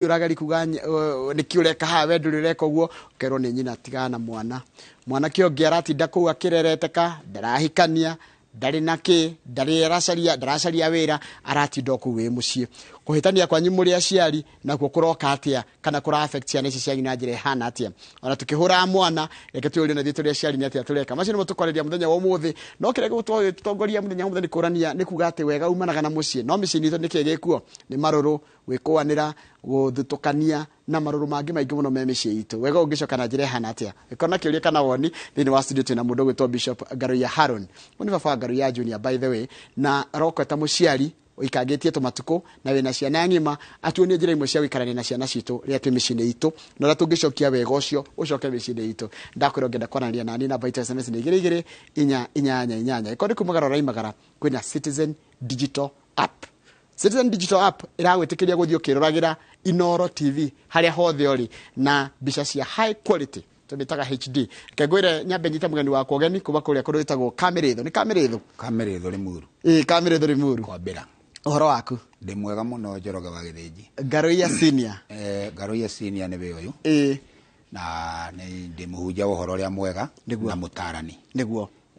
Ũrageri kuga nĩkĩ ũreka haha, we ndũrĩ ũreka ũguo, ũkerwo nĩ nyina tigana na mwana. Mwanake ũngĩ aratinda kũu akĩrereteka, ndarahikania, ndarĩ na kĩ, ndarĩ aracaria, ndaracaria wĩra, aratinda o kũu wĩ mũciĩ. Kũhĩtania kwanyu mũrĩ aciari nakuo kũroka atĩa, kana kũra affect ciana ici cianyu na njĩra ĩhana atĩa? Ona tũkĩhũraga mwana, reke twĩyũrie na ithuĩ tũrĩ aciari nĩ atĩa tũreka. Macio nĩmo tũkwarĩria mũthenya wa ũmũthĩ. No kĩrĩa gĩgũtũtongoria mũthenya wa ũmũthĩ nĩ kũrania, nĩ kuga atĩ wega umanaga na mũciĩ, no mĩciĩ-inĩ itũ nĩkĩ gĩkuo? Nĩ marũrũ, gwĩkũanĩra, gũthutũkania na marũrũ mangĩ maingĩ mũno me mĩciĩ itũ. Wega ũngĩcoka na njĩra ĩhana atĩa? Ĩkorwo na kĩũria kana woni. Thĩinĩ wa studio twĩna mũndũ ũgwĩtwo Bishop Ngaruiya Haron. Ũyũ nĩ baba wa Ngaruiya Junior, by the way, na aroka ta mũciari ũikangĩtie tũmatukũ na wĩna ciana ng'ima, atuonie njĩra imwe cia gũikarania na ciana citũ rĩrĩa twĩ mĩciĩ-inĩ itũ, na ũrĩa tũngĩcokia wega ũcio ũcoke mĩciĩ-inĩ itũ. Ndakwĩra ũngĩenda kwaranĩria nani, namba itũ ya SMS nĩ 22488. Ĩkorwo nĩ kumagara ũraimagara, kwĩna Citizen Digital App. Citizen Digital App ĩragwĩtĩkĩria gũthiĩ ũkĩroragĩra Inooro TV harĩa hothe ũrĩ na mbica cia high quality, tũmĩtaga HD. Reke ngwĩre nyambe nyite mũgeni wakwa ũgeni kuma kũrĩa kũndũ gwĩtagwo Kamĩrĩthũ. Nĩ Kamĩrĩthũ? Kamĩrĩthũ Limuru. Ĩĩ, Kamĩrĩthũ Limuru. Kwambĩra. Ũhoro waku? Ndĩ mwega mũno, Njoroge wa Gĩthĩnji. Ngaruiya Senior. Ngaruiya Senior nĩwe ũyũ. Na nĩ ndĩ mũhunjia wa ũhoro ũrĩa mwega na mũtarani.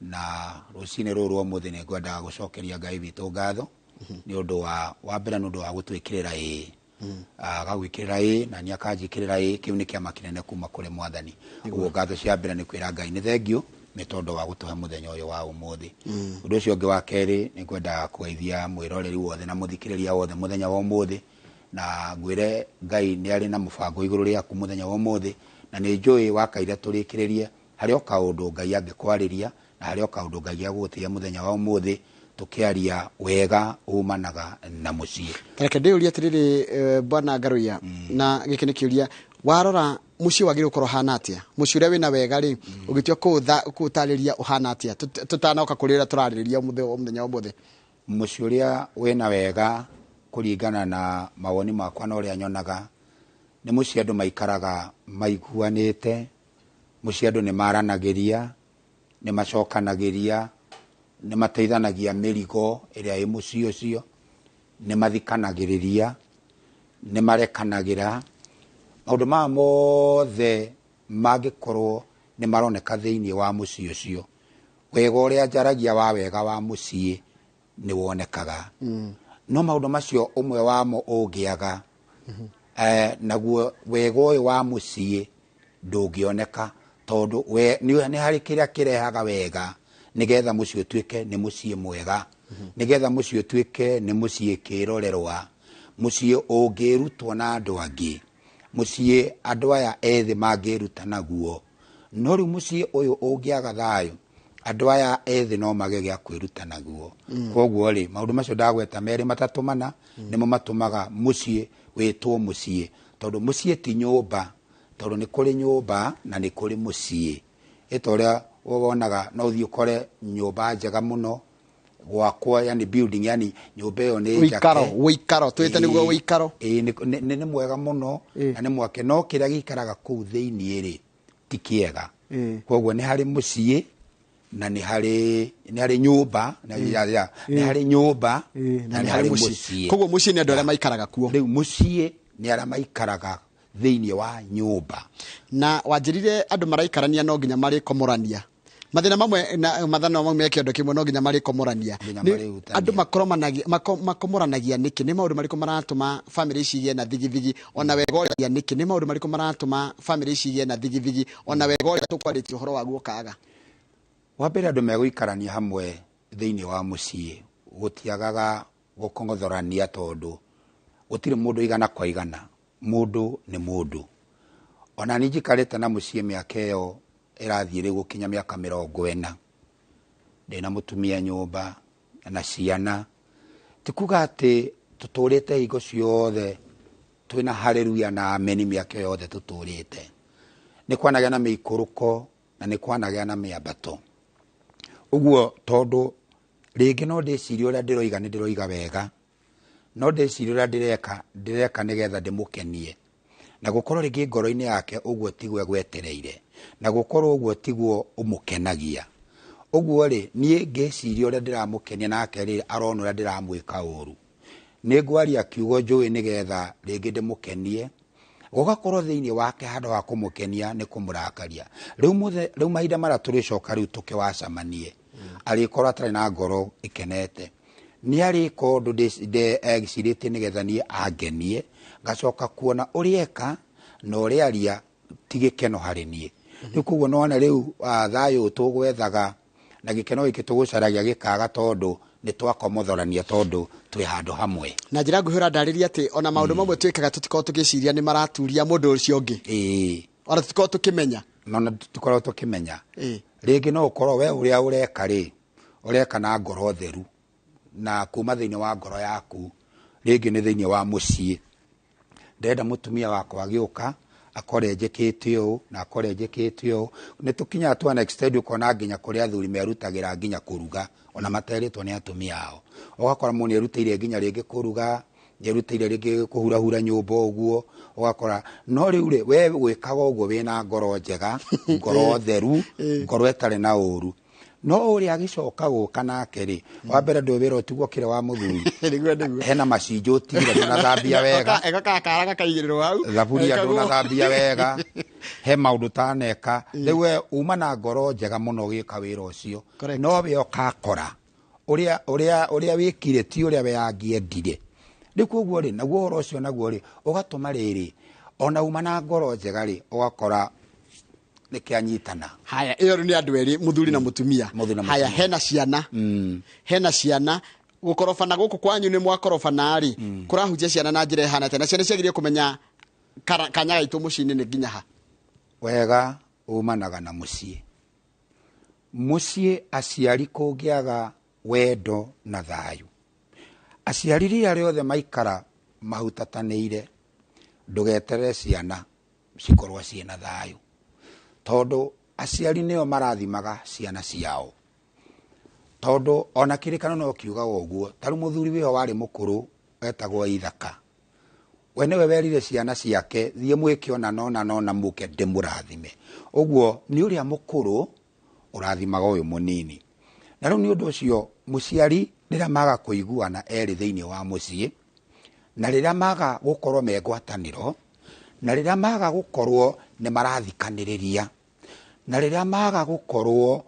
Na rũcinĩ rũrũ rwa ũmũthĩ nĩ ngwendaga gũcokeria Ngai witũ ngatho nĩ ũndũ wa mbere, nĩ ũndũ wa gũtwĩkĩrĩra ĩĩ, agagwĩkĩrĩra ĩĩ na niĩ akanjĩkĩrĩra ĩĩ. Kĩu nĩ kĩama kĩnene kuma kũrĩ Mwathani. Ũguo ngatho cia mbere nĩ kwĩra Ngai nĩ thengiũ nĩ tondũ wa gũtũhe mũthenya ũyũ wa ũmũthĩ. Ũndũ ũcio ũngĩ wa kerĩ, nĩ ngwendaga kũgeithia mwĩroreri wothe na mũthikĩrĩria wothe mũthenya wa ũmũthĩ, na ngwĩre Ngai nĩ arĩ na mũbango igũrũ rĩaku mũthenya wa ũmũthĩ, na nĩ njũĩ wakaire tũrĩkĩrĩrie harĩ o kaũndũ Ngai angĩkwarĩria, na harĩ o kaũndũ Ngai agũgũtĩa mũthenya wa ũmũthĩ tũkĩaria wega umanaga na mũciĩ. Reke ndĩyũrie atĩrĩrĩ, bwana Ngaruiya, na gĩkĩ nĩ kĩũria, warora mũciĩ wagĩrĩirwo gũkorwo ũhana atĩa? Mũciĩ ũrĩa wĩna wega rĩ, ũgĩtua kũũtarĩria ũhana atĩa, tũtanoka kũrĩ ũrĩa tũrarĩrĩria mũthenya wa ũmũthĩ? Mũciĩ ũrĩa wĩna wega kũringana na mawoni makwa na ũrĩa nyonaga, nĩ mũciĩ andũ maikaraga maiguanĩte, mũciĩ andũ nĩ maranagĩria, nĩ macokanagĩria, nĩ mateithanagia mĩrigo ĩrĩa ĩ mũciĩ ũcio, nĩ mathikanagĩrĩria, nĩ marekanagĩra. Maũndũ maya mothe mangĩkorwo nĩ maroneka thĩinĩ wa mũciĩ ũcio, wega ũrĩa njaragia wa wega wa mũciĩ nĩ wonekaga. No maũndũ macio ũmwe wamo ũngĩaga, naguo wega ũyũ wa mũciĩ ndũngĩoneka, tondũ nĩ harĩ kĩrĩa kĩrehaga wega nĩgetha mũciĩ ũtuĩke nĩ mũciĩ mwega, nĩgetha mũciĩ ũtuĩke nĩ mũciĩ kĩrorerwa, mũciĩ ũngĩrutwo na andũ angĩ, mũciĩ andũ aya ethĩ mangĩruta naguo. No rĩu mũciĩ ũyũ ũngĩaga thayũ, andũ aya ethĩ no mage gĩa kwĩruta naguo. Koguo rĩ, maũndũ macio ndagweta merĩ matatũ mana nĩmo matũmaga mũciĩ wĩtwo mũciĩ, tondũ mũciĩ ti nyũmba, tondũ nĩ kũrĩ nyũmba na nĩ kũrĩ mũciĩ. Ĩ ta ũrĩa wonaga, no ũthiĩ ũkore nyũmba njega mũno gwakwo, yani building, yani nyũmba ĩyo nĩ njake. Wĩikaro, twĩte nĩguo wĩikaro. Ĩĩ, nĩ mwega mũno na nĩ mwake, no kĩrĩa gĩikaraga kũu thĩinĩ rĩ ti kĩega. Koguo nĩ harĩ mũciĩ na nĩ harĩ nyũmba ya, nĩ harĩ nyũmba na nĩ harĩ mũciĩ. Koguo mũciĩ nĩ andũ arĩa maikaraga kuo. Rĩu mũciĩ nĩ arĩa maikaraga thĩinĩ wa nyũmba. Na wanjĩrire andũ maraikarania no nginya marĩkomorania mathĩna mamwe na mathana mamwe me kĩondo kĩmwe, no nginya marĩkomorania. Nginya marĩhutania. Andũ makomoranagia nĩkĩ? Nĩ maũndũ marĩkũ maratũma famĩlĩ ici igĩe na thigithigi ona wega ũrĩa? Nĩkĩ? Nĩ maũndũ marĩkũ maratũma famĩlĩ ici igĩe na thigithigi ona wega ũrĩa tũkwarĩtie ũhoro waguo ũkaga? Wa mbere, andũ megũikarania hamwe thĩinĩ wa mũciĩ, gũtiagaga gũkong'othorania, tondũ gũtirĩ mũndũ igana kwa igana, mũndũ nĩ mũndũ. Ona niĩ njikarĩte na mũciĩ mĩaka ĩyo ĩrathiĩ rĩu gũkinya mĩaka 40, ndĩna mũtumia nyũmba na ciana, ti kuga atĩ tũtũrĩte hingo ciothe twĩna haleluya na ameni. Mĩaka ĩyo yothe tũtũrĩte nĩ kwanagĩa na mĩikũrũko na nĩ kwanagĩa na mĩambato. Ũguo tondũ rĩngĩ no ndĩcirie ũrĩa ndĩroiga nĩ ndĩroiga wega, no ndĩcirie ũrĩa ndĩreka ndĩreka nĩgetha ndĩmũkenie, na gũkorwo rĩngĩ ngoro-inĩ yake ũguo tiguo egwetereire, na gũkorwo ũguo tiguo ũmũkenagia. Ũguo rĩ, niĩ ngĩciria ũrĩa ndĩramũkenia, nake rĩ arona ũrĩa ndĩramwĩka ũru. Nĩ ngwaria kiugo njũĩ nĩgetha rĩngĩ ndĩmũkenie, gũgakorwo thĩinĩ wake handũ ha kũmũkenia nĩ kũmũrakaria. Rĩu rĩu mahinda marĩa tũrĩcoka rĩu tũkĩwacamanie, arĩkorwo atarĩ na ngoro ĩkenete, nĩ arĩka ũndũ ecirĩtie nĩgetha niĩ angenie, ngacoka kuona ũrĩa eka na ũrĩa aria ti gĩkeno harĩ niĩ. Rĩu koguo nĩwona rĩu thayũ tũgwethaga na gĩkeno gĩkĩ tũgũcaragia gĩkaga, tondũ nĩ twakomothorania, tondũ twĩ handũ hamwe. Na njĩra nguhĩ ũrandarĩria atĩ ona maũndũ mamwe twĩkaga tũtikoragwo tũgĩciria nĩ maraturia mũndũ ũcio ũngĩ. Ona tũtikoragwo tũkĩmenya. Ona tũtikoragwo tũkĩmenya. Rĩngĩ no ũkorwo we ũrĩa ũreka rĩ, ũreka na ngoro theru na kuma thĩinĩ wa ngoro yaku, rĩngĩ nĩ thĩinĩ wa mũciĩ, ndĩrenda mũtumia wakwa agĩũka akore njĩkĩte ũũ na akore njĩkĩte ũũ. Nĩ tũkinyaga to an extent ũkona nginya kũrĩ athuri merutagĩra nginya kũruga ona materĩtwo nĩ atumia ao. Ũgakora mũndũ nĩ erutĩire nginya rĩngĩ kũruga, nĩ erutĩire rĩngĩ kũhurahura nyũmba ũguo, ũgakora no rĩu rĩ, we gwĩkaga ũguo wĩna ngoro njega, ngoro theru, ngoro ĩtarĩ na ũru. No ũrĩa agĩcoka gũka nake rĩ, wa mbere ndũĩ wĩra ũtigwo kĩrĩ wa mũthuri. Nĩguo, nĩguo. Hena macinjũ ũtigire ndũnathambia wega. Ego kara gakaigĩrĩrwo hau. Thaburia Ĩkagwo. ndũnathambia wega, he maũndũ ũtaneka. Rĩu we uma na ngoro njega mũno ũgĩka wĩra ũcio, no we ũkakora ũrĩa ũrĩa ũrĩa wĩkire ti ũrĩa we angĩendire. Rĩu koguo rĩ, naguo ũhoro ũcio naguo rĩ, ũgatũma rĩrĩ ona uma na ngoro njega rĩ, ũgakora nĩkĩanyitana. Haya, ĩyo rĩu nĩ andũ erĩ, mũthuri na mũtumia. Mũthuri na Haya, mũtumia. hena ciana. Hena ciana, gũkorobana gũkũ kwanyu nĩ mwakorobana rĩ, kũrahutia ciana na njĩra ĩhana atĩa? Na ciana ciagĩrĩire kũmenya kanya gaitũ mũciĩ-inĩ nĩ nginya ha? Wega umanaga na mũciĩ. Mũciĩ aciari kũngĩaga wendo na thayũ, aciari rĩrĩa rĩothe maikara mahutatanĩire, ndũgeterere ciana cikorwo ciĩna thayũ, tondũ aciari nĩo marathimaga ciana ciao. Tondũ ona kĩrĩkano no kiugaga ũguo. Ta rĩu mũthuri wĩho warĩ mũkũrũ wetagwo Ithaka, we nĩwe werire ciana ciake, thiĩ mwĩke ona nona nona mũke ndĩmũrathime. Ũguo nĩ ũrĩa mũkũrũ ũrathimaga ũyũ mũnini. Na rĩu nĩ ũndũ ũcio mũciari rĩrĩa maga kũiguana erĩ thĩinĩ wa mũciĩ, na rĩrĩa maga gũkorwo me ngwatanĩro, na rĩrĩa maga gũkorwo nĩ marathikanĩrĩria, na rĩrĩa maga gũkorwo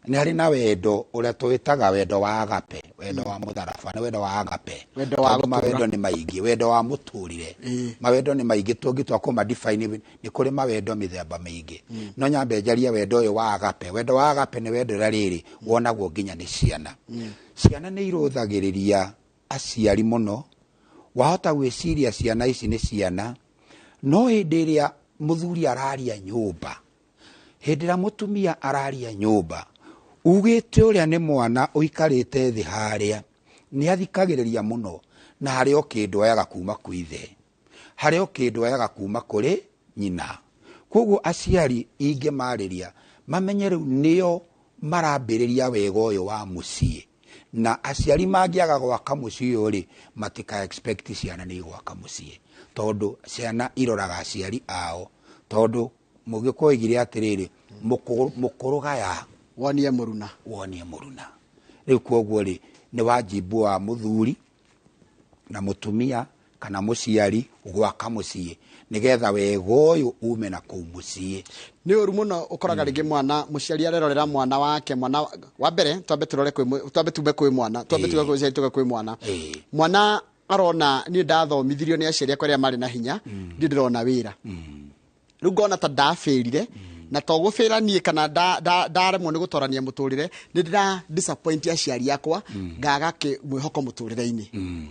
nĩ harĩ na wendo ũrĩa twĩtaga wendo wa agape, wendo wa mũtharaba, nĩ wendo wa agape. Wendo wa Tondũ gũtũra. mawendo nĩ maingĩ, wendo wa mũtũrĩre. Mawendo nĩ maingĩ, tũngĩtua kũma define nĩ kũrĩ mawendo mĩthemba mĩingĩ. No nyambe njarie wendo ũyũ wa agape. Wendo wa agape nĩ wendo ũrĩa rĩrĩ wonagwo nginya nĩ ciana. Ciana nĩ irũthagĩrĩria aciari mũno. Wahota gwĩciria ciana ici nĩ ciana, no hĩndĩ ĩrĩa mũthuri araria nyũmba, hĩndĩ ĩrĩa mũtumia araria nyũmba, ugĩte ũrĩa nĩ mwana ũikarĩte thĩ harĩa, nĩ athikagĩrĩria mũno, na harĩ o kĩndũ oyaga kuma kwĩ ithe, harĩ o kĩndũ oyaga kuma kũrĩ nyina. Koguo aciari ingĩmarĩria mamenye rĩu nĩo marambĩrĩria wega ũyũ wa mũciĩ, na aciari mangĩaga gwaka mũciĩ ũyũ rĩ, matika expect ciana nĩ igwaka mũciĩ, tondũ ciana iroraga aciari ao. Tondũ mũgĩkũyũ oigire atĩrĩrĩ, mũkũrũ gaya wonie mũruna, wonie mũruna. Rĩu koguo rĩ, nĩ wajibu wa mũthuri na mũtumia kana mũciari gwaka mũciĩ nĩgetha wega ũyũ ume na kũu mũciĩ. Nĩ ũru mũno ũkoraga rĩngĩ mwana mũciari arerorera mwana wake. Mwana wa mbere, twambe tũrore kwĩ twambe tume kwĩ mwana, twambe tume kwĩ mũciari tuge kwĩ mwana. Mwana arona niĩ ndathomithirio nĩ aciari akwa arĩa marĩ na hinya, niĩ ndĩrona wĩra rĩu ngona ta ndabĩrire, na to gũbĩra niĩ kana ndaremwo nĩ gũtorania mũtũrĩre, nĩ ndĩra disappoint aciari akwa, ngaga mwĩhoko mũtũrĩre-inĩ.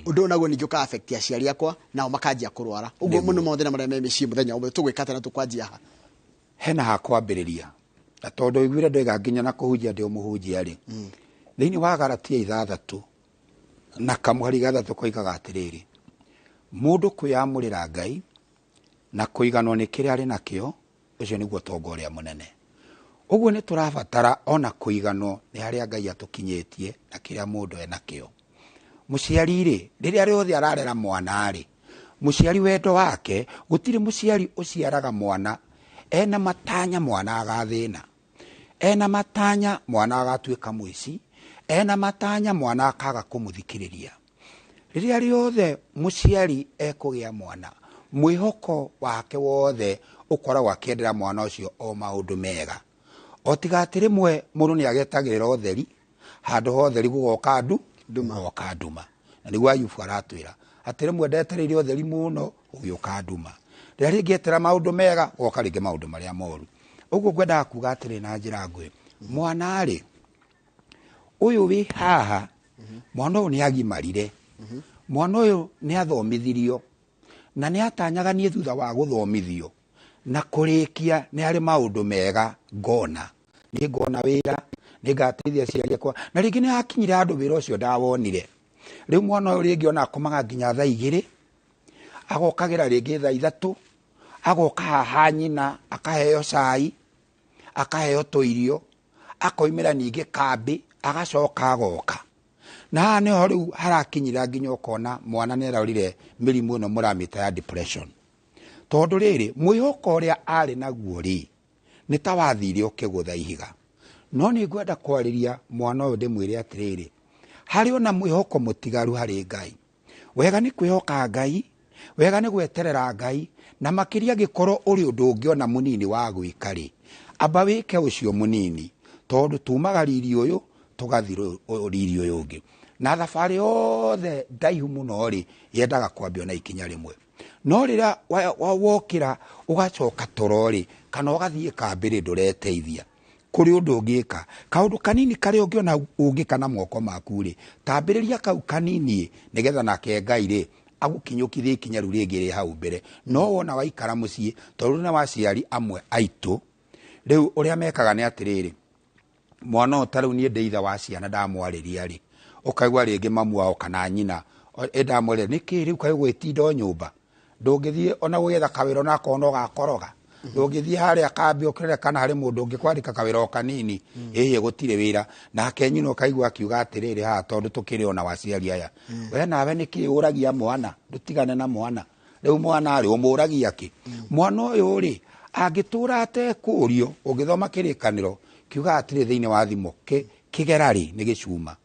Ũndũ ũyũ naguo ningĩ ũka affect aciari akwa, nao makanjia kũrwara ũguo mũno. Mathĩna marĩa me mĩciĩ mũthenya ũmwe tũgwĩka atĩa na tũkwanjia ha? Hena ha kwambĩrĩria, na tondũ ũiguire ndoiga nginya na kũhunjia ndĩ mũhunjia rĩ, thĩinĩ wa Galatia 6 na kamũhari 6 koigaga atĩrĩrĩ, mũndũ kwĩyamũrĩra Ngai na kũiganwo nĩ kĩrĩa arĩ nakĩo, ũcio nĩguo ũtonga ũrĩa mũnene. Ũguo nĩ tũrabatara ona kũiganwo nĩ harĩa Ngai atũkinyĩtie na kĩrĩa mũndũ enakĩo. Mũciari rĩ, rĩrĩa rĩothe ararera mwana rĩ, mũciari wendo wake, gũtirĩ mũciari ũciaraga mwana ena matanya mwana agathĩna, ena matanya mwana agatuĩka mũici, ena matanya mwana akaga kũmũthikĩrĩria. Rĩrĩa rĩothe mũciari ekũgĩa mwana, mwĩhoko wake wothe ũkoragwo akĩendera mwana ũcio o maũndũ mega. O tiga atĩ rĩmwe mũndũ nĩ agetagĩrĩra ũtheri, handũ ha ũtheri gũgoka Nduma. Gũgoka nduma. Na nĩguo Ayubu aratwĩra atĩ rĩmwe ndetereire ũtheri mũno, gũgĩũka nduma. Rĩrĩa rĩngĩ etera maũndũ mega, gũgoka rĩngĩ maũndũ marĩa moru. Ũguo ngwendaga kuga atĩrĩ na njĩra nguhĩ, mwana rĩ, ũyũ wĩ haha, mwana ũyũ nĩ agimarire, mwana ũyũ nĩ athomithirio, na nĩ atanyaga niĩ thutha wa gũthomithio na kũrĩkia nĩ harĩ maũndũ mega ngona, nĩ ngona wĩra, nĩ ngateithia aciari akwa, na rĩngĩ nĩ hakinyire handũ wĩra ũcio ndawonire. Rĩu mwana ũyũ rĩngĩ ona akomaga nginya thaa 2, agokagĩra rĩngĩ thaa 3, agoka haha nyina akaheo cai, akaheo tũirio, akoimĩra ningĩ kambĩ, agacoka agoka. Na haha nĩho rĩu harakinyĩra nginya ũkona mwana nĩ arorire mĩrimũ ĩno mũramĩta ya depression. Tondũ rĩrĩ, mwĩhoko ũrĩa arĩ naguo rĩ, nĩ ta wathire ũkĩgũtha ihiga. No nĩ ngwenda kwarĩria mwana ũyũ ndĩmwĩre atĩrĩrĩ, harĩ ona mwĩhoko mũtigaru harĩ Ngai. Wega nĩ kwĩhoka Ngai, wega nĩ gweterera Ngai, na makĩria angĩkorwo ũrĩ ũndũ ũngĩona mũnini wa gwĩka rĩ, amba wĩke ũcio mũnini, tondũ tumaga riri ũyũ tũgathiĩ riri ũyũ ũngĩ. Na thabarĩ yothe ndaihu mũno rĩ, yendaga kwambio na ikinya rĩmwe. No rĩrĩa wokĩra ũgacoka toro rĩ, kana ũgathiĩ kambĩ rĩ, ndũreteithia. Kũrĩ ũndũ ũngĩka, kaũndũ kanini karĩa ũngĩona ũngĩka na moko maku rĩ, tambĩrĩria kau kanini nĩgetha nake Ngai rĩ agũkinyũkithie ikinya rĩu rĩngĩ rĩ hau mbere. No wona waikara mũciĩ, tondũ nĩ waciari amwe aitũ, rĩu ũrĩa mekaga nĩ atĩrĩrĩ, mwana ũyũ ta rĩu niĩ ndĩ ithe wa ciana ndamwarĩria rĩ, ũkaigua rĩngĩ mamu wao kana nyina, ĩndamwĩrire, nĩkĩ rĩu kaĩ ũgwĩtinda o nyũmba? Ndũngĩthiĩ ona gũgĩetha kawĩra ona akorwo no gakoroga. Ndũngĩthiĩ harĩa kambĩ ũkĩrore kana harĩ mũndũ ũngĩkwandĩka kawĩra o kanini, ĩhĩ gũtirĩ wĩra. Nake nyina ũkaigua akiuga atĩrĩrĩ haha tondũ tũkĩrĩ ona waciari aya. We nawe nĩkĩ ũragia mwana? Ndũtigane na mwana. Rĩu mwana rĩ, ũmũragia kĩ? Mwana ũyũ rĩ, angĩtũra atekũrio, ũngĩthoma kĩrĩkanĩro, kiugaga atĩrĩ thĩinĩ wa thimo, kĩgera rĩ, nĩ gĩcuma.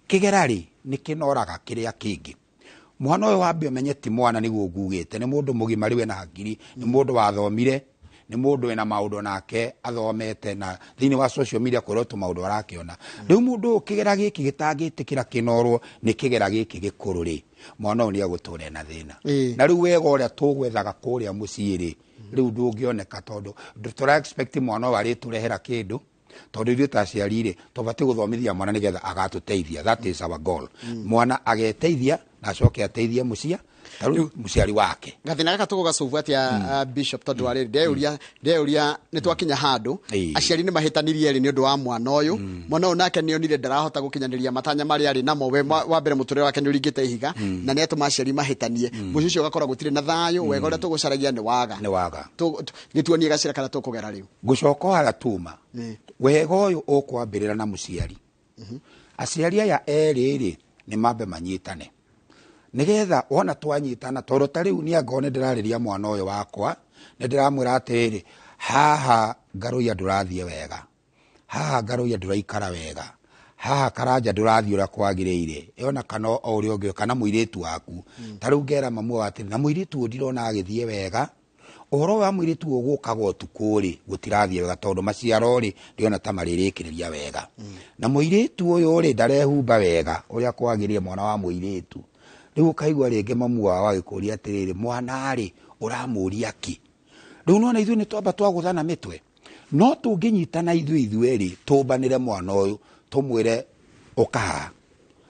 Kĩgera rĩ, nĩ kĩnoraga kĩrĩa kĩngĩ. Mwana ũyũ wambe ũmenye ti mwana nĩguo ngugĩte, nĩ mũndũ mũgima rĩu ena hakiri, nĩ mũndũ wathomire, nĩ mũndũ wĩna maũndũ nake athomete, na thĩinĩ wa social media kwĩrwo tũmaũndũ arakĩona. Rĩu mũndũ ũyũ kĩgera gĩkĩ gĩtangĩtĩkĩra kĩnorwo nĩ kĩgera gĩkĩ gĩkũrũ rĩ, mwana ũyũ nĩ egũtũra ena thĩna. Na rĩu wega ũrĩa tũgwethaga kũrĩa mũciĩ rĩ, rĩu ndũngĩoneka tondũ tũra expect mwana ũyũ arĩtũrehera kĩndũ, tondũ ithuĩ ta aciari rĩ, tũbatiĩ gũthomithia mwana nĩgetha agatũteithia. That is our goal. Mwana ageteithia na acoke ateithie mũcia, ta rĩu mũciari wake. Gathĩna gaka tũgũgacovu atĩa, Bishop, tondũ wa rĩrĩ, ndeyũria nĩ twakinya handũ, aciari nĩ mahĩtanirie erĩ nĩ ũndũ wa mwana ũyũ. Mwana ũyũ nake nĩ onire ndarahota gũkinyanĩria matanya marĩa arĩ namo. We wa mbere mũtũrĩre wake nĩ ũringĩte ihiga, na nĩ atũma aciari mahĩtanie. Mũciĩ ũcio ũgakora gũtirĩ na thayũ, wega ũrĩa tũgũcaragia nĩ waga. Nĩ waga. Gĩtuonie gacĩra karĩa tũkũgera rĩu. Ngũcoka o harĩa tuma. Wega ũyũ ũkwambĩrĩra na mũciari. Aciari aya erĩ rĩ, nĩ mambe manyitane. Nĩgetha wona twanyitana, tondũ ta rĩu niĩ angorwo nĩ ndĩrarĩria mwana ũyũ wakwa, nĩ ndĩramwĩra atĩrĩrĩ, haha Ngarũiya ndũrathiĩ wega, haha Ngarũiya ndũraikara wega, haha Karanja ndũrathiĩ ũrĩa kwagĩrĩire, ona kana o ũrĩa ũngĩ, kana mũirĩtu waku. Ta rĩu ngera mamu wao atĩrĩ, na mũirĩtu ũyũ ndirona agĩthiĩ wega, ũhoro wa mũirĩtu ũyũ gũkaga ũtukũ rĩ, gũtirathiĩ wega tondũ maciaro rĩ, ndĩrona ta marĩrĩkĩrĩria wega. Na mũirĩtu ũyũ rĩ, ndarehumba wega ũrĩa kwagĩrĩire mwana wa mũirĩtu. Rĩu ũkaigua rĩngĩ mamu wao agĩkũria atĩrĩrĩ, mwana rĩ, ũramũria kĩ? Rĩu nona ithuĩ nĩ twamba twagũthana mĩtwe. No tũngĩnyitana ithuĩ ithuerĩ, tũmbanĩre mwana ũyũ, tũmwĩre ũka haha,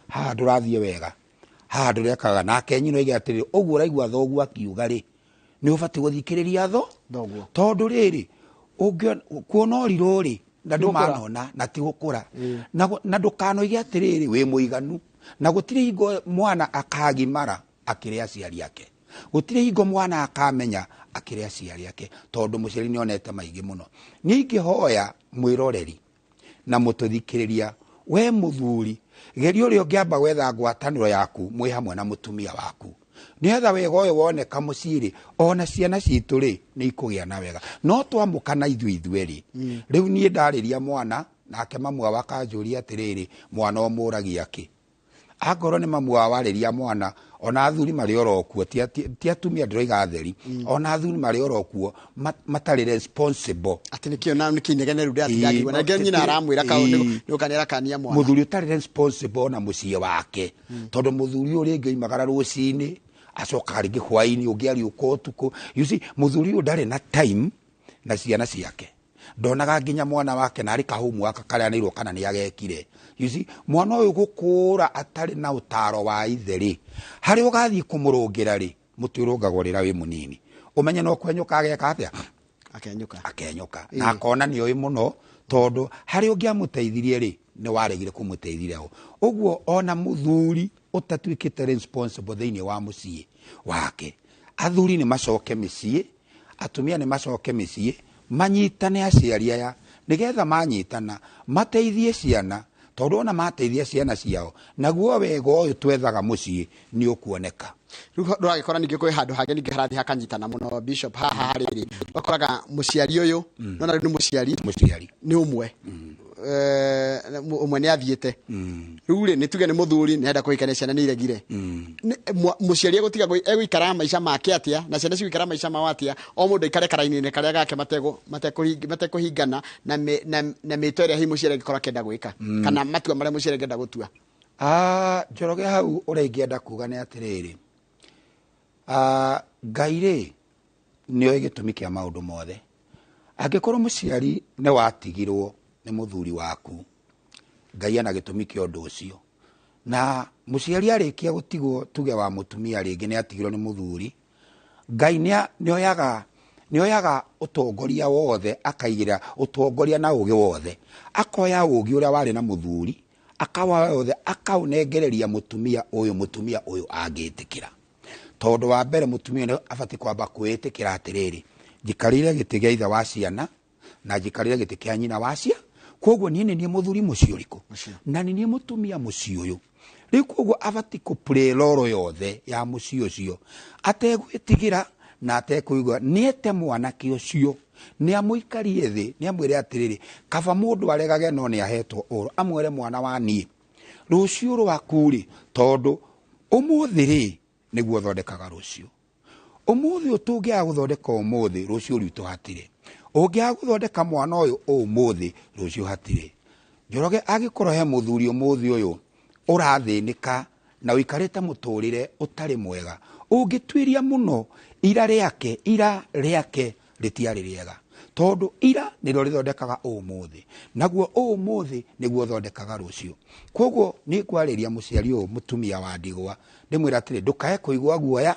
haha ndũrathiĩ wega, haha ndũrekaga. Nake nyina oige atĩrĩrĩ, ũguo ũraigua thoguo akiuga rĩ, nĩ ũbatiĩ gũthikĩrĩria Thoguo. Tondũ rĩrĩ, kuona ũrirũ rĩ, na ndũmanona, na ti gũkũra. Na ndũkanoige atĩrĩrĩ, wĩ mũiganu. Na gũtirĩ hingo mwana akagimara akĩrĩ aciari ake. Gũtirĩ hingo mwana akamenya akĩrĩ aciari ake, tondũ mũciari nĩ onete maingĩ mũno. Niĩ ingĩhoya mwĩroreri na mũtũthikĩrĩria, we mũthuri, geria ũrĩa ũngĩamba gwetha ngwatanĩro yaku mwĩ hamwe na mũtumia waku, nĩgetha wega ũyũ woneka mũciĩ rĩ, ona ciana citũ rĩ, nĩ ikũgĩa na wega. No twamũkana ithuĩ ithuerĩ, rĩu niĩ ndarĩria mwana, nake mamu wao akanjũria atĩrĩrĩ, mwana ũmũragia kĩ? Angorwo nĩ mamu wao warĩria mwana, ona athuri marĩ oro kuo, ti atumia ndĩroiga atheri, ona athuri marĩ oro kuo matarĩ responsible. Atĩ nĩkĩo na nĩkĩ inegene rĩu ndĩratinda ngĩigua na ningĩ nyina aramwĩra kaũ nĩ nĩ arakania mwana. Mũthuri ũtarĩ responsible ona mũciĩ wake, tondũ mũthuri ũyũ rĩngĩ oimagara rũcinĩ acokaga rĩngĩ hwainĩ, ũngĩ ariũka ũtukũ. You see, mũthuri ũyũ ndarĩ na time na ciana ciake, ndonaga nginya mwana wake na arĩ kahomu gaka karĩa anĩirwo kana nĩ agekire. You see, mwana ũyũ gũkũra atarĩ na ũtaro wa ithe rĩ, harĩa ũgathiĩ kũmũrũngĩra rĩ, mũtĩ ũrũngagwo rĩrĩa wĩ mũnini, ũmenye no kwenyũka ageka atĩa? Akenyũka. Akenyũka na akona nĩ oĩ mũno, tondũ harĩa ũngĩamũteithirie rĩ, nĩ waregire kũmũteithia ho. Ũguo ona mũthuri ũtatuĩkĩte responsible thĩinĩ wa mũciĩ wake, athuri nĩ macoke mĩciĩ, atumia nĩ macoke mĩciĩ, manyitane aciari aya, nĩgetha manyitana mateithie ciana, tondũ ona mateithia ciana ciao, naguo wega ũyũ twethaga mũciĩ nĩ ũkuoneka. Rĩu ndũragĩkora ningĩ kwĩ handũ hangĩ ningĩ harathiĩ hakanyitana mũno, Bishop, haha harĩrĩ ũkoraga mũciari ũyũ nona rĩu nĩ mũciari. Mũciari. Nĩ ũmwe. Ũmwe nĩ athiĩte rĩu rĩ, nĩ tuge nĩ mũthuri nĩ enda kũhikania, ciana nĩ iregire. Mũciari egũtiga egũikara maica make atĩa na ciana cigũikara maica mao atĩa? O mũndũ aikare karaini-inĩ karĩa gake matekũhingana na mĩto ĩrĩa hihi mũciari angĩkorwo akĩenda gwĩka kana matua marĩa mũciari angĩenda gũtua. Njoroge, hau ũrĩa ingĩenda kuga nĩ atĩrĩrĩ, Ngai rĩ nĩoĩ gĩtũmi kĩa maũndũ mothe. Angĩkorwo mũciari nĩ watigirwo nĩ mũthuri waku, Ngai ena gĩtũmi kĩa ũndũ ũcio. Na mũciari arĩkia gũtigwo, tuge wa mũtumia rĩngĩ nĩ atigirwo nĩ mũthuri, Ngai nĩoyaga ũtongoria wothe, akaigĩra ũtongoria na ũgĩ wothe, akoya ũgĩ ũrĩa warĩ na mũthuri, akawoya wothe, akaũnengereria mũtumia ũyũ. Mũtumia ũyũ angĩtĩkĩra, tondũ wa mbere mũtumia nĩ abatiĩ kwamba kwĩĩtĩkĩra atĩrĩrĩ, njikarĩire gĩtĩ gĩa ithe wa ciana na njikarĩire gĩtĩ kĩa nyina wa cia, koguo niĩ nĩ niĩ mũthuri mũciĩ ũrĩkũ na nĩ niĩ mũtumia mũciĩ ũyũ rĩu. Koguo abatiĩ kũ play role yothe ya mũciĩ ũcio ategwĩtigĩra na atekũigua. Nĩete mwanake ũcio, nĩ amũikarie thĩ, nĩ amwĩre atĩrĩrĩ, kaba mũndũ aregage no nĩ ahetwo ũhoro, amwĩre, mwana wa niĩ, rũciũ rwaku rĩ, tondũ ũmũthĩ rĩ nĩguo thondekaga rũciũ. Ũmũthĩ ũyũ tũngĩaga gũthondeka ũmũthĩ, rũciũ rwitũ hatirĩ. Ũngĩaga gũthondeka mwana ũyũ ũmũthĩ, rũciũ hatirĩ. Njoroge, angĩkorwo he mũthuri ũmũthĩ ũyũ ũrathĩnĩka na ũikarĩte mũtũrĩre ũtarĩ mwega, ũngĩtuĩria mũno ira rĩake, ira rĩake rĩtiarĩ rĩega, tondũ ira nĩrĩo rĩthondekaga ũmũthĩ, naguo ũmũthĩ nĩguo ũthondekaga rũciũ. Koguo nĩ ngwarĩria mũciari ũyũ mũtumia wa ndigwa, ndĩmwĩra atĩrĩ, ndũkae kũigua guoya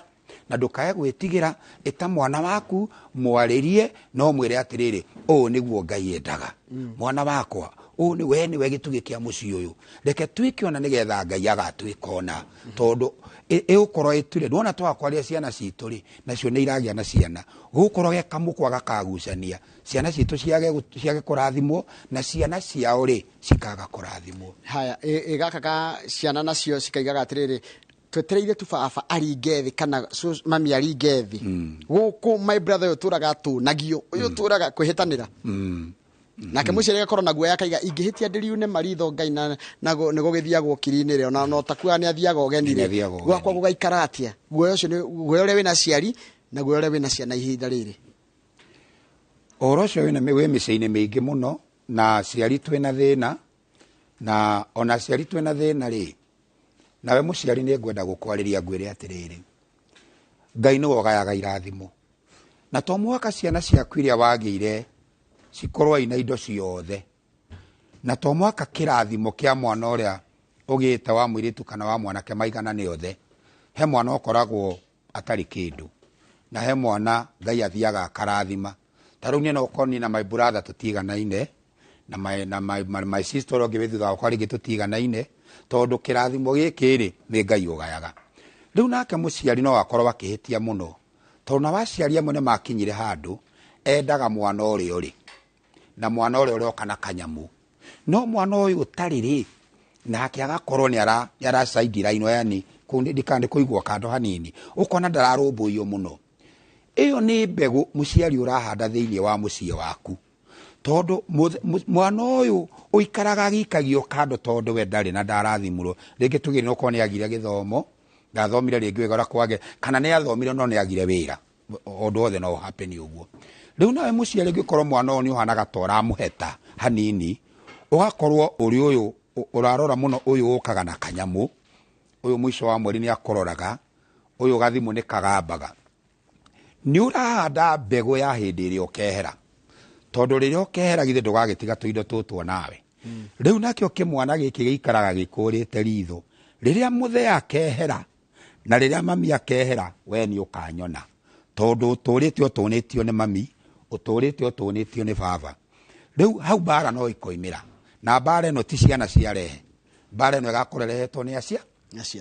na ndũkae gwĩtigĩra. Ĩta mwana waku, mwarĩrie, no mwĩre atĩrĩrĩ, ũũ nĩguo Ngai endaga. Mwana wakwa, ũũ nĩ we, nĩwe gĩtugĩ kĩa mũciĩ ũyũ, reke twĩke ona nĩgetha Ngai agatwĩka ona, tondũ ĩgũkorwo ĩture ndwona twakwaria ciana citũ rĩ, nacio nĩ iragĩa na ciana, gũgũkorwo ge kamũkwa gakagucania ciana citũ ciage kũrathimwo na ciana ciao rĩ cikaga kũrathimwo. Haya, ĩ gaka ka ciana nacio cikaigaga atĩrĩrĩ, twetereire tu baba aringe thĩ kana mami aringe thĩ gũkũ, my brother ũyũ tũraga tũnagio ũyũ tũraga kwĩhĩtanĩra nake mũciari agakorwo na guoya, akaiga ingĩhĩtia ndĩriune maritho Ngai na nĩ gũgĩthiagwo kiri-inĩ rĩ, ona no takuaga nĩ athiaga ũgeni Nĩ rĩ, athiaga ũgeni. Gwakwa gũgaikara atĩa? Guoya ũcio nĩ guoya ũrĩa wĩna aciari na guoya ũrĩa wĩna ciana ihinda rĩrĩ. Ũhoro ũcio wĩ mĩciĩ-inĩ mĩingĩ mũno, na aciari twĩna thĩna, na ona aciari twĩna thĩna rĩ, nawe mũciari nĩ ngwenda gũkwarĩria ngwĩre atĩrĩrĩ, Ngai nĩwe ũgayaga irathimo, na to mũhaka ciana ciaku iria wagĩire cikorwo ina indo ciothe, na to mũhaka kĩrathimo kĩa mwana ũrĩa ũgĩte wa mũirĩtu kana wa mwanake maiganane othe. He mwana ũkoragwo atarĩ kĩndũ, na he mwana Ngai athiaga akarathima. Ta rĩu niĩ no ũkorwo niĩ na my brother tũtiganaine na my sister ũrĩa ũngĩ wĩ thutha wakwa rĩngĩ tũtiganaine, tondũ kĩrathimo gĩkĩ rĩ nĩ Ngai ũgayaga. Rĩu nake mũciari no akorwo akĩhĩtia mũno, tondũ na waciari amwe nĩ makinyire handũ endaga mwana ũrĩa ũrĩ na mwana ũrĩa ũroka na kanyamũ, no mwana ũyũ ũtarĩ rĩ, nake agakorwo nĩ ara sideline, yani kũu ndikana nĩ kũigwo kando hanini, ũkona ndararũmbũiyo mũno. Ĩyo nĩ mbegũ mũciari ũrahanda thĩinĩ wa mũciĩ waku, Tondũ mwana ũyũ ũikaraga agĩikagio kando tondũ we ndarĩ na ndarathimũrwo, rĩngĩ tugire no korwo nĩ agire gĩthomo, ndathomire rĩngĩ wega ũrĩa kwage, kana nĩ athomire no nĩ agire wĩra, ũndũ wothe no happen ũguo. Rĩu nawe mũciari ũngĩkorwo mwana ũyũ nĩ ũhanaga ta ũramũheta hanini, ũgakorwo ũrĩ ũyũ ũrarora mũno, ũyũ ũkaga na kanyamũ, ũyũ mũico wa mweri nĩ akũroraga, ũyũ gathimũ nĩ kagambaga. Nĩ ũrahanda mbegũ ya hĩndĩ ĩrĩa ũkehera, tondũ rĩrĩa ũkehera githĩ ndũgagĩtiga tũindo tũtũ nawe. Rĩu nakĩo kĩmwana gĩkĩ gĩikaraga gĩkũrĩte ritho, rĩrĩa mũthee akehera na rĩrĩa mami akehera, we nĩ ũkanyona, tondũ ũtũrĩte ũtũnĩtio nĩ mami, ũtũrĩte ũtũnĩtio nĩ baba. Rĩu hau mbara no ĩkoimĩra, na mbara ĩno ti ciana ciarehe, mbara ĩno ĩgakorwo ĩrehetwo nĩ acia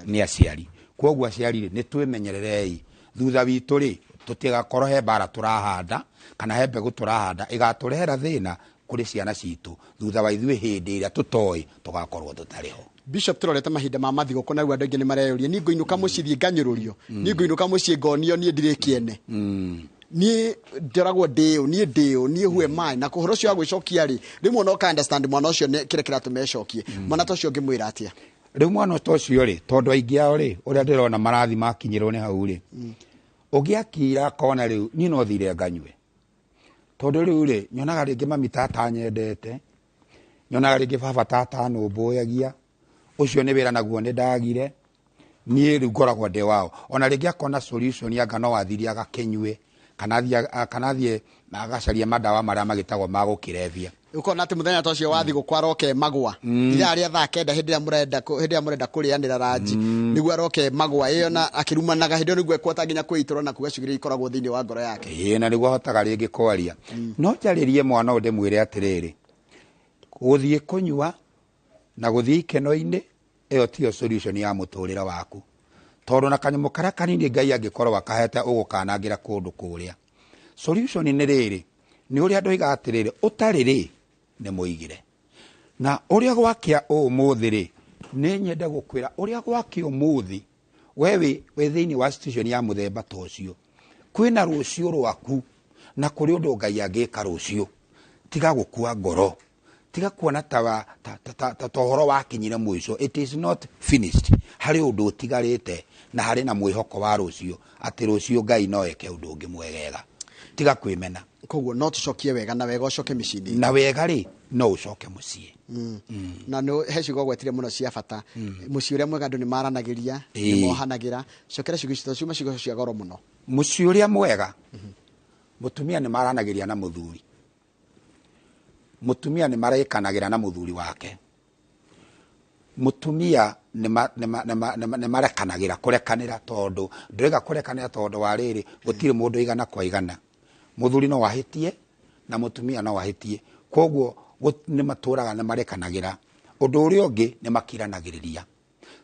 nĩ aciari. Kwoguo aciari rĩ, nĩ twĩmenyererei thutha witũ rĩ, tũtigakorwo he mbara tũrahanda kana he mbegũ tũrahanda ĩgatũrehera thĩna kũrĩ ciana citũ thutha wa ithuĩ hĩndĩ ĩrĩa tũtoĩ tũgakorwo tũtarĩ ho. Bishop, tũrorete mahinda ma mathigũkũ na rĩu andũ aingĩ nĩ mareyũria, niĩ ngũinũka mũciĩ thiĩ nganyũrũrio, niĩ ngũinũka mũciĩ ngonio niĩ ndirĩ kĩene, niĩ ndoragwo ndĩũ, niĩ ndĩũ, niĩ who am I? Na ũhoro ũcio wa gwĩcokia rĩ, rĩmwe no ka understand mwana ũcio nĩ kĩrĩa kĩratũma ecokie. Mwana ta ũcio ũngĩmwĩra atĩa? Rĩu mwana ta ũcio rĩ, tondũ aingĩ ao rĩ, ũrĩa ndĩrona marathi makinyĩrwo nĩ hau rĩ, ũngĩakira akona rĩu niĩ no thire nganyue, tondũ rĩu rĩ, nyonaga rĩngĩ mami tata nyendete, nyonaga rĩngĩ baba tata nũmbũyagia, ũcio nĩ wĩra naguo nĩ ndagire, niĩ rĩu ngoragwo ndĩ wao. Ona rĩngĩ akona solution anga no athire agakĩnyue, kana athiĩ agacarie madawa marĩa magĩtagwo ma gũkĩrebia. Ũkona atĩ mũthenya ta ũcio wa thigũkũ aroke magwa ithaa rĩa thaa 9, hĩndĩ ĩrĩa mũrenda kũrĩanĩra ranji, nĩguo aroke magwa ĩyo na akĩrumanaga, hĩndĩ ĩyo nĩguo ekuhota nginya kwĩitũrũra na kuga ciugo iria ikoragwo thĩinĩ wa ngoro yake. Ĩĩ, na nĩguo ahotaga rĩngĩ kwaria. No njarĩrie mwana ũyũ ndĩmwĩre atĩrĩrĩ, gũthiĩ kũnyua na gũthiĩ ikeno-inĩ ĩyo tiyo solution ya mũtũrĩre waku, tondũ na kanyamũ karĩa kanini Ngai angĩkorwo akahete ũgũkanangĩra kũndũ kũrĩa. Solution nĩ rĩrĩ, nĩ ũrĩa andũ oigaga atĩrĩrĩ, ũtarĩ rĩ nĩ mũigire. Na ũrĩa gwakĩa ũmũthĩ rĩ, nĩ nyende gũkwĩra ũrĩa gwakĩa ũmũthĩ, we wĩ thĩinĩ wa situation ya mũthemba ta ũcio, kwĩna rũciũ rwaku na kũrĩ ũndũ Ngai angĩka rũciũ. Tiga gũkua ngoro, tiga kuona ta ũhoro wakinyire mũico. It is not finished. Harĩ ũndũ ũtigarĩte na harĩ na mwĩhoko wa rũciũ atĩ rũciũ Ngai no eke ũndũ ũngĩ mwegega. Tiga kwĩmena. Koguo no tũcokie wega na wega ũcoke mĩciĩ-inĩ. Na wega rĩ, no ũcoke mũciĩ. Na nĩ he ciugo gwetire mũno cia bata. Mũciĩ ũrĩa mwega andũ nĩ maranagĩria, nĩ mohanagĩra. Cokera ciugo ici tondũ ciuma ciugo cia goro mũno. Mũciĩ ũrĩa mwega, mũtumia nĩ maranagĩria na mũthuri, mũtumia nĩ marekanagĩra na mũthuri wake, mũtumia nĩ marekanagĩra, kũrekanĩra, tondũ ndũrega kũrekanĩra tondũ wa rĩrĩ, gũtirĩ mũndũ igana kwa igana. Mũthuri no ahĩtie na mũtumia no ahĩtie, koguo nĩ matũraga nĩ marekanagĩra. Ũndũ ũrĩa ũngĩ nĩ makiranagĩrĩria,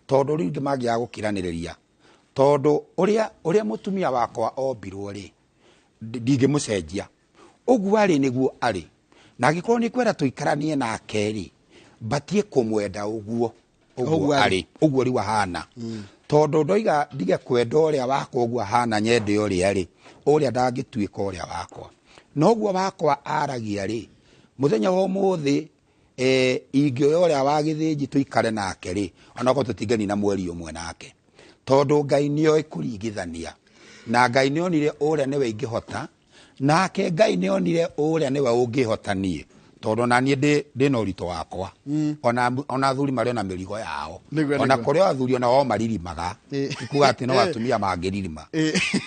tondũ rĩu mangĩaga gũkiranĩrĩria, tondũ ũrĩa mũtumia wakwa ombirwo rĩ, ndingĩmũcenjia. Ũguo arĩ nĩguo arĩ, na angĩkorwo nĩ kwenda tũikaranie nake rĩ, mbatie kũmwenda ũguo ũguo arĩ, ũguo rĩu ahana. Tondũ ndoiga ndige kwenda ũrĩa wakwa ũguo ahana, nyende ũrĩa rĩ, ũrĩa ndangĩtuĩka ũrĩa wakwa. Noguo wakwa aragia rĩ, mũthenya wa ũmũthĩ ingĩoya ũrĩa wa gĩthĩnji tũikare nake rĩ, onakorwo tũtingĩnina mweri ũmwe nake, tondũ Ngai nĩoĩ kũringithania, na Ngai nĩonire ũrĩa nĩwe ingĩhota, nake Ngai nĩonire ũrĩa nĩwe ũngĩhota niĩ, tondũ na niĩ ndĩna ũritũ wakwa. Ona athuri marĩ na mĩrigo yao, ona kũrĩ athuri ona o maririmaga, ti kuga atĩ no atumia mangĩririma.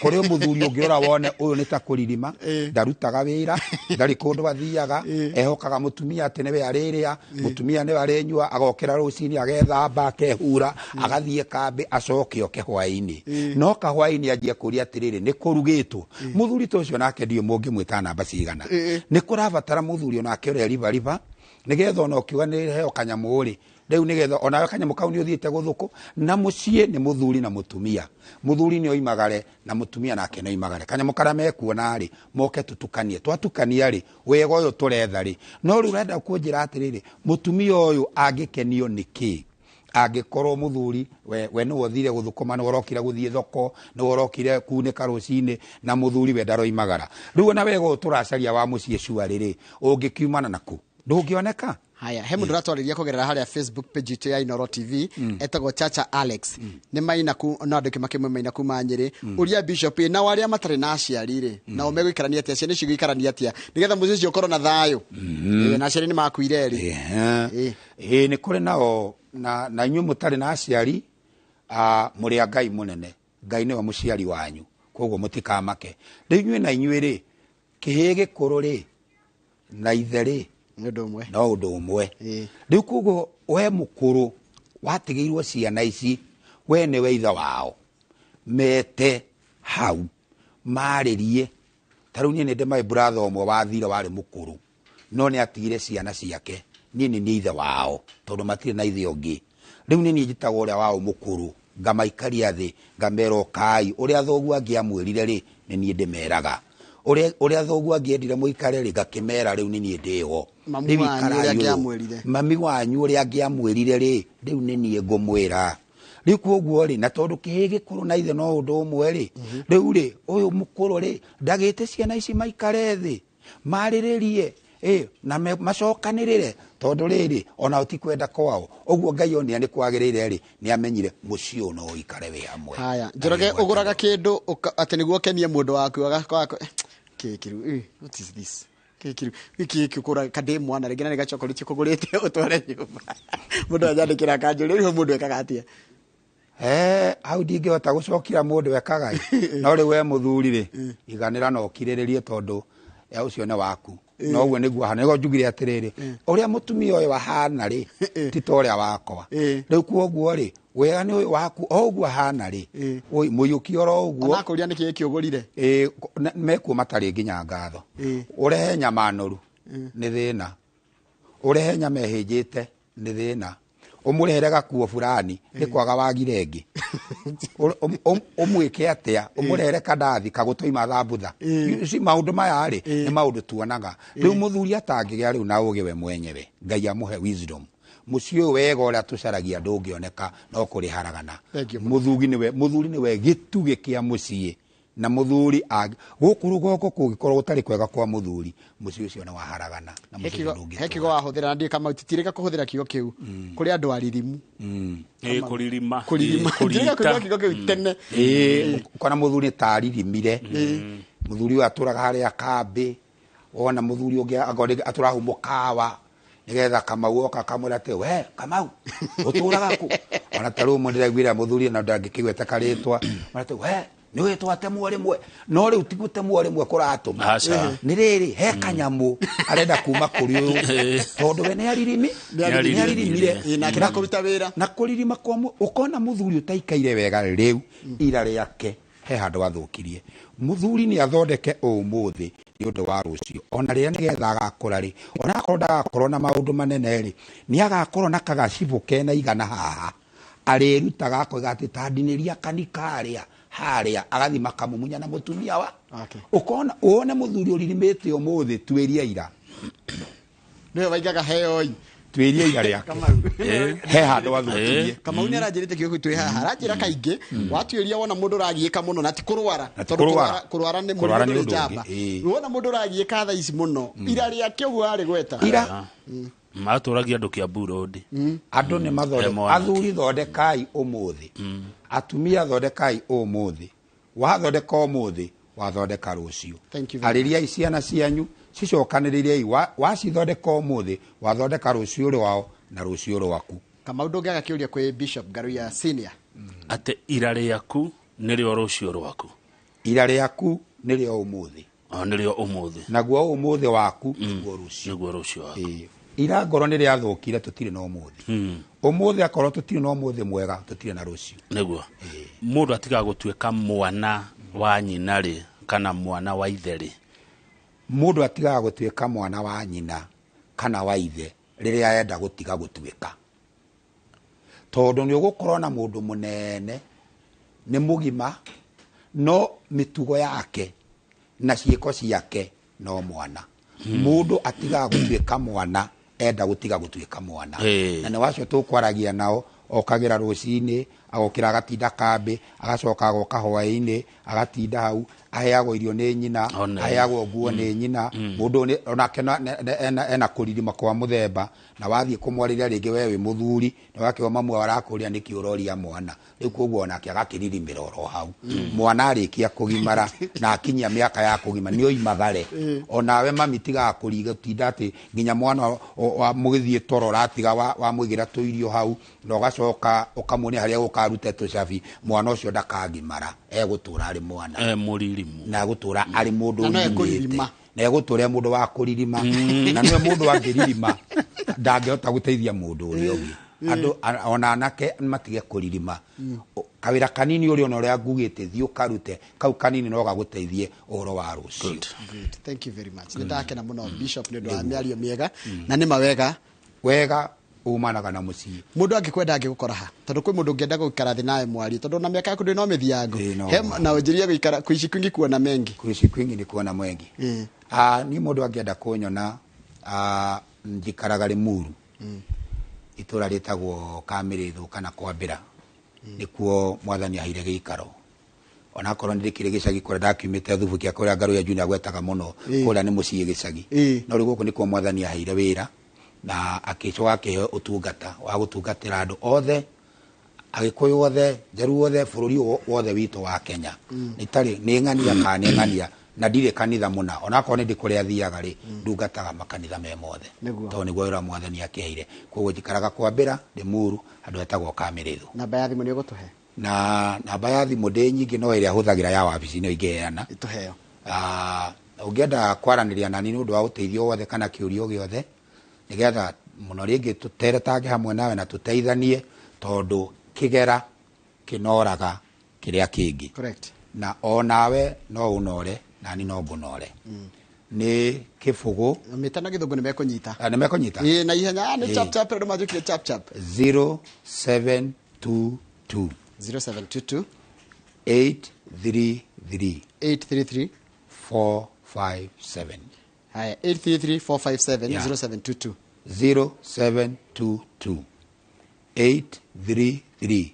Kũrĩ mũthuri ũngĩrora wone ũyũ nĩ ta kũririma, ndarutaga wĩra, ndarĩ kũndũ athiaga, ehokaga mũtumia atĩ nĩwe arĩrĩa, mũtumia nĩwe arĩnyua, agokĩra rũcinĩ agethamba, akehura, agathiĩ kambĩ, acoke oke hwaĩ-inĩ. No kahwaĩ-inĩ anjie kũria atĩrĩrĩ, nĩ kũrugĩtwo. Mũthuri ta ũcio nake ndiũĩ mũngĩmwĩta namba cigana. Nĩ kũrabatara mũthuri onake ũrĩa ribariba, nĩgetha ona ũkiuga nĩ heo kanyamũ rĩ, rĩu nĩgetha onawe kanyamũ kau nĩ ũthiĩte gũthũkũ. Na mũciĩ nĩ mũthuri na mũtumia, mũthuri nĩ oimagare na mũtumia nake nĩ oimagare. Kanyamũ karĩa mekuona rĩ, moke tũtukanie, twatukania rĩ, wega ũyũ tũretha rĩ. No rĩu ũrenda kũnjĩra atĩrĩrĩ, mũtumia ũyũ angĩkenio nĩ kĩ? Angĩkorwo mũthuri we nĩwe ũthire gũthũkũma, nĩwe ũrokire gũthiĩ thoko, nĩwe ũrokire kunĩka rũcinĩ, na mũthuri we ndaroimagara. Rĩu ona wega ũyũ tũracaria wa mũciĩ cuarĩ rĩ, ũngĩkiumana naku ndũngĩoneka. Haya, he mundu ũratwarĩria kũgerera harĩa Facebook page itũ ya Inoro TV, etagwo Chacha Alex. Nĩ maina ku no andũ kĩmakĩmwe maina kuma Nyĩrĩ. Ũria Bishop, ĩ, nao arĩa matarĩ na aciari rĩ, nao megũikarania atĩa? Ciana icio igũikarania atĩa nĩgetha mũciĩ ũcio ũkorwo na thayũ? Na aciari nĩ makuire rĩ. Ĩĩ, nĩ kũrĩ nao na inyuĩ mũtarĩ na aciari, mũrĩ a Ngai mũnene. Ngai nĩwe mũciari wanyu, koguo mũtikamake. Rĩu inyuĩ na inyuĩ rĩ, kĩhĩĩ gĩkũrũ rĩ na ithe rĩ, nĩ ũndũ ũmwe. No ũndũ ũmwe. Rĩu koguo we mũkũrũ watigĩirwo ciana ici, we nĩwe ithe wao, mete hau marĩrie. Ta rĩu niĩ nĩ ndĩ my brother ũmwe wathire warĩ mũkũrũ, no nĩ atigire ciana ciake, niĩ nĩ niĩ ithe wao tondũ matirĩ na ithe ũngĩ. Rĩu nĩ niĩ njĩtagwo ũrĩa wao mũkũrũ, ngamaikaria thĩ, ngamera ũkai, ũrĩa thoguo angĩamwĩrire rĩ, nĩ niĩ ndĩmeraga. Ũrĩa thoguo angĩendire mũikare rĩ, ngakĩmera rĩu nĩ niĩ ndĩho. Mami Rĩu wanyu ikarai ũrĩa ũũ. angĩamwĩrire. Mami wanyu ũrĩa angĩamwĩrire rĩ, rĩu nĩ niĩ ngũmwĩra. Rĩu koguo rĩ, na tondũ kĩhĩĩ gĩkũrũ na ithe no ũndũ ũmwe rĩ, rĩu rĩ, ũyũ mũkũrũ rĩ, ndagĩte ciana ici maikare thĩ, marĩrĩrie, na macokanĩrĩre, tondũ rĩrĩ, ona ti kwenda kwao. Ũguo Ngai onire nĩ kwagĩrĩire rĩ, nĩ amenyire mũciĩ ũyũ no ũikare wĩ hamwe. Haya, Na Njoroge, wĩ mwega. ũgũraga kĩndũ atĩ nĩguo ũkenie mũndũ waku, agakorwo kĩ kĩru, what is this? Kĩ kĩru, gĩkĩ gĩkĩ ũkũra kandĩ mwana rĩngĩ na nĩ gachokorĩti ũkũgũrĩte ũtware nyũmba. Mũndũ anyandĩkĩra akanjũria, rĩu mũndũ ekaga atĩa? Hau ndingĩhota gũcokia mũndũ ekaga ĩ. No rĩu we mũthuri rĩ, iganĩra na ũkirĩrĩrie tondũ ya ũcio nĩ waku. No ũguo nĩguo ahana. Nĩguo njugire atĩrĩrĩ, ũrĩa mũtumia ũyũ ahana rĩ, ti ta ũrĩa wakwa. Rĩu kuoguo rĩ, wega nĩ ũyũ waku, o ũguo ahana rĩ, oi, mũiyũkie oro ũguo. Ona akũria nĩkĩ gĩkĩ ũgũrire? Mekuo matarĩ nginya ngatho. Ũrehe nyama noru, nĩ thĩna. Ũrehe nyama ĩhĩnjĩte, nĩ thĩna. Ũmũrehere gakuo fulani, nĩ kwaga wagire ĩngĩ. Ũmwĩke atĩa? Ũmũrehere kandathi kagũtoima thambutha. Ici maũndũ maya rĩ, nĩ maũndũ tuonaga. Rĩu mũthuri atangĩgĩa rĩu na ũgĩ we mwenyewe, Ngai amũhe wisdom. Mũciĩ ũyũ wega ũrĩa tũcaragia ndũngĩoneka, no kũrĩ haragana. Thank you. Mũthuri nĩwe gĩtugĩ kĩa mũciĩ. Na mũthuri gũkũ rũgongo kũngĩkorwo gũtarĩ kwega kwa mũthuri, mũciĩ ũcio nĩ waharagana, na mũciĩ ũcio ndũngĩtũra. He kiugo wahũthĩra, na ndiũĩ kama ũtitirĩka kũhũthĩra kiugo kĩu. Kũrĩ andũ aririmu. Kũririma. Kũririma. Kũrita. Ndirĩka kũigua kiugo kĩu tene. Ũkona mũthuri ta aririmire. Mũthuri ũyũ atũraga harĩa kambĩ. Wona mũthuri ũngĩ akorwo rĩngĩ atũraga hau mũkawa, nĩgetha Kamau oka akamwĩra atĩ, we Kamau, ũtũraga kũ? Ona ta rĩu ũmwe ndĩraiguire mũthuri na ndangĩkĩgweta karĩtwa. Ona atĩ, we, nĩ ũĩ twatemwo rĩmwe. No rĩu ti gũtemwo rĩmwe kũratũma. Aca. Nĩ rĩrĩ, he kanyamũ arenda kuma kũrĩ ũyũ. Tondũ we nĩ aririmi, Nĩ aririmire. nĩ aririmire. Nake na kũruta wĩra. Na kũririma kwa ũkona mũthuri ũtaikaire wega rĩu, ira rĩake, he handũ athũkirie. Mũthuri nĩ athondeke ũmũthĩ nĩ ũndũ wa rũciũ. Ona rĩrĩa nĩgetha agakũra rĩ, ona akorwo ndagakorwo na maũndũ manene rĩ, nĩ agakorwo na kagacibũ kena igana haha. Arĩrutaga akoiga atĩ ta ndinĩria kanika harĩa, harĩa, agathiĩ makamumunya na mũtumia wa. Ũkona, wone mũthuri ũririmĩte ũmũthĩ, tuĩria ira. Nĩwe waigaga heoi. Tuĩria ira rĩake. Kamau. He handũ athũkirie. Kamau nĩ aranjĩrĩte kiugo twĩ haha. Aranjĩra kaingĩ, watuĩria wona mũndũ ũragiĩka mũno na ti kũrwara. Na ti Tondũ kũrwara. kũrwara nĩ Kũrwara mũrimũ nĩ ndũrĩ ũndũ ũngĩ. njamba. Wona mũndũ ũragiĩka thaa ici mũno, ira rĩake ũguo arĩ gweta. Ira. Matũragia andũ Kiambu Road. Andũ nĩ mathondeka. He mwanake. Athuri thondekai ũmũthĩ. Atumia thondekai ũmũthĩ. Wathondeka ũmũthĩ, wathondeka rũciũ. Thank you very Arĩriai ciana cianyu, cicokanĩrĩriei. Wacithondeka ũmũthĩ, wathondeka rũciũ rwao na rũciũ rwaku. Kamau ndũngĩaga kĩũria kwĩ Bishop Ngaruiya Senior. Atĩ ira rĩaku nĩrĩo rũciũ rwaku. Ira rĩaku nĩrĩo ũmũthĩ. O, nĩrĩo ũmũthĩ. Naguo ũmũthĩ waku nĩguo rũciũ. Nĩguo rũciũ waku. Ira ngoro nĩ rĩathũkire, tũtirĩ na ũmũthĩ. Ũmũthĩ akorwo tũtirĩ na ũmũthĩ mwega, tũtirĩ na rũciũ. Nĩguo. Mũndũ atigaga gũtuĩka mwana wa nyina rĩ, kana mwana wa ithe rĩ? Mũndũ atigaga gũtuĩka mwana wa nyina kana wa ithe rĩrĩa enda gũtiga gũtuĩka. Tondũ nĩ ũgũkorwo na mũndũ mũnene, nĩ mũgima, no mĩtugo yake na ciĩko ciake no mwana. Mũndũ atigaga gũtuĩka mwana, enda gũtiga gũtuĩka mwana. Na nĩ wacio tũkwaragia nao, Okagĩra rũcinĩ, agokĩra agatinda kambĩ, agacoka agoka hwaĩ-inĩ, agatinda hau, aheagwo irio nĩ nyina, One. aheagwo nguo nĩ nyina. Mũndũ ũyũ onake ena kũririma kwa mũthemba, na wathiĩ kũmwarĩria rĩngĩ we wĩ mũthuri, na wakĩo mamu arakũria nĩkĩ ũroria mwana. Rĩu koguo onake agakĩririmĩra oro hau. Mwana arĩkia kũgimara na akinyia mĩaka ya kũgima nĩ oimagare. Onawe mami tigaga kũriga tinda atĩ nginya mwana wa mũgĩthiĩ toro ũratiga wamũigĩra tũirio hau, na ũgacoka ũkamuonia harĩa gũkarute tũcabi. Mwana ũcio ndakagimara, egũtũra arĩ mwana. E mũririmu. Na egũtũra arĩ mũndũ Na no ũririmĩte. ekũririma. Na egũtũra e mũndũ wa kũririma, na nĩwe mũndũ angĩririma ndangĩhota gũteithia mũndũ ũrĩa ũngĩ. Andũ ona anake matige kũririma. Kawĩra kanini ũrĩa ona ũrĩa ngugĩte thiĩ ũkarute, kau kanini no gagũteithie ũhoro wa rũciũ. Good. Thank you very much. Nĩ ndakena mũno, Bishop, nĩ ũndũ wa mĩario mĩega na nĩ mawega. Wega umanaga na mũciĩ. Mũndũ angĩkwenda angĩgũkora ha? Tondũ kwĩ mũndũ ũngĩenda gũikara thĩ nawe mwarie, tondũ ona mĩaka yaku ndĩ no mĩthiango. Ĩĩ, no. He na ũnjĩrie gũikara kuishi kwingi kuona mengi. Kuishi kwingi ni kuona mwengi. Niĩ mũndũ angĩenda kũnyona, njikaraga Limuru, itũra rĩtagwo Kamĩrĩthũ kana Kwambĩra, nĩkuo mwathani aheire gĩikaro, onakorwo nĩ ndĩkĩrĩ gĩcagi kũrĩa ndakiumĩte Thubukia, kũrĩa Ngaruiya Junior agwetaga mũno. Kũrĩa nĩ mũciĩ gĩcagi. No rĩu gũkũ nĩkuo mwathani aheire wĩra na akĩcoka akĩhe ũtungata wa gũtungatĩra andũ othe, Agĩkũyũ othe, Njaruo othe, bũrũri ũyũ wothe witũ wa Kenya. Nĩtarĩ nĩ ng'ania kana nĩ ng'ania, na ndirĩ kanitha mũna, onakorwo nĩ ndĩ kũrĩa thiaga rĩ, ndungataga makanitha me mothe. Tondũ nĩguo wĩra mwathani akĩheire. Koguo njikaraga Kwambĩra, Limuru, handũ hetagwo Kamĩrĩthũ. Namba ya thimũ nĩ ũgũtũhe? Na namba ya thimũ ndĩ nyingĩ, no ĩrĩa hũthagĩra ya wabici nĩyo ingĩheana. Ĩtũheo. Ũngĩenda kwaranĩria nani nĩ ũndũ wa ũteithio wothe kana kĩũria o gĩothe, nĩgetha mũno rĩngĩ tũteretange hamwe nawe na tũteithanie, tondũ kĩgera kĩnoraga kĩrĩa kĩngĩ. Na onawe no ũnore nani no ngũnore. Nĩ 0 Mĩta na Gĩthũngũ nĩ mekũnyita. Nĩ mekũnyita. Ĩĩ, na ihenya. Nĩ chap chap, andũ manjũkire chap chap. 0722 0722 833 833 457. Haya, 833 457. Yeah. 0722 0722 833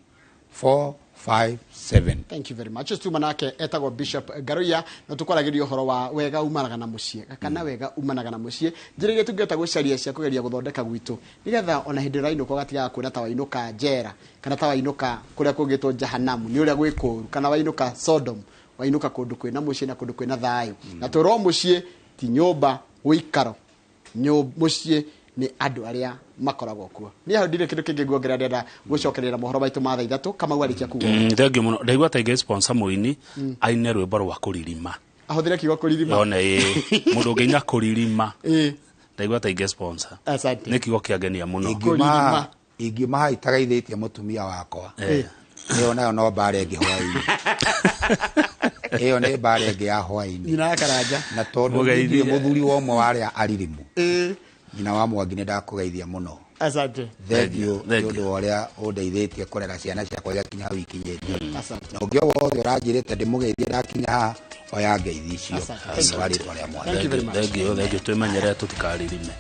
457. Thank you very much. Tuma nake etagwo Bishop Ngaruiya, na tukwaragĩria ũhoro wa wega umanaga na mũciĩ, kana wega umanaga na mũciĩ, njĩra iria tũngĩhota gũcaria cia kũgeria gũthondeka gwitũ, nĩgetha ona hĩndĩ ĩrĩa ũrainũka ũgatigaga kuona ta wainũka njera, kana ta wainũka kũrĩa kũngĩtwo jahanamu nĩ ũrĩa gwĩ kũũru, kana wainũka Sodom, wainũka kũndũ kwĩna mũciĩ na kũndũ kwĩna thayũ. Na tũrwo mũciĩ ti nyũmba ũikaro, mũciĩ nĩ andũ arĩa makoragwo kuo. Niĩ hau ndirĩ kĩndũ kĩngĩ nguongerera, ndĩrenda gũcokerera mohoro maitũ ma thaa 3. Kamau arĩkia kuga. Thengiũ mũno. Ndaigua ta ingĩ sponsor mũini aine rwĩmbo rwa kũririma. Ahũthĩre kiugo kũririma. One ĩ mũndũ ũngĩina kũririma. Ndaigua ta ingĩ sponsor. Asante. Nĩ kiugo kĩangenia mũno. Kũririma. Ingiuma itagaithĩtie mũtumia wakwa, ĩyo nayo no mbara ĩngĩ hwaĩ-inĩ, ĩyo nĩ mbara ĩngĩ ya hwaĩ-inĩ. Nyina ya Karanja. Na tondũ Mũgeithie. ndirĩ mũthuri wa ũmwe wa arĩa aririmu, nyina wa Mwangi, nĩ ndakũgeithia mũno. Asante. Thengiũ nĩ Thengiũ. ũndũ wa ũrĩa ũndeithĩtie kũrera ciana ciakwa igakinya hau ikinyĩte. Asante. Na ũngĩ o wothe ũranjĩrĩte ndĩmũgeithie ndakinya haha, oya ngeithi icio Asante. thĩinĩ wa rĩtwa rĩa mwathani. Thank you very much. Thengiũ, thengiũ. Twĩmenyerere tũtikaririme.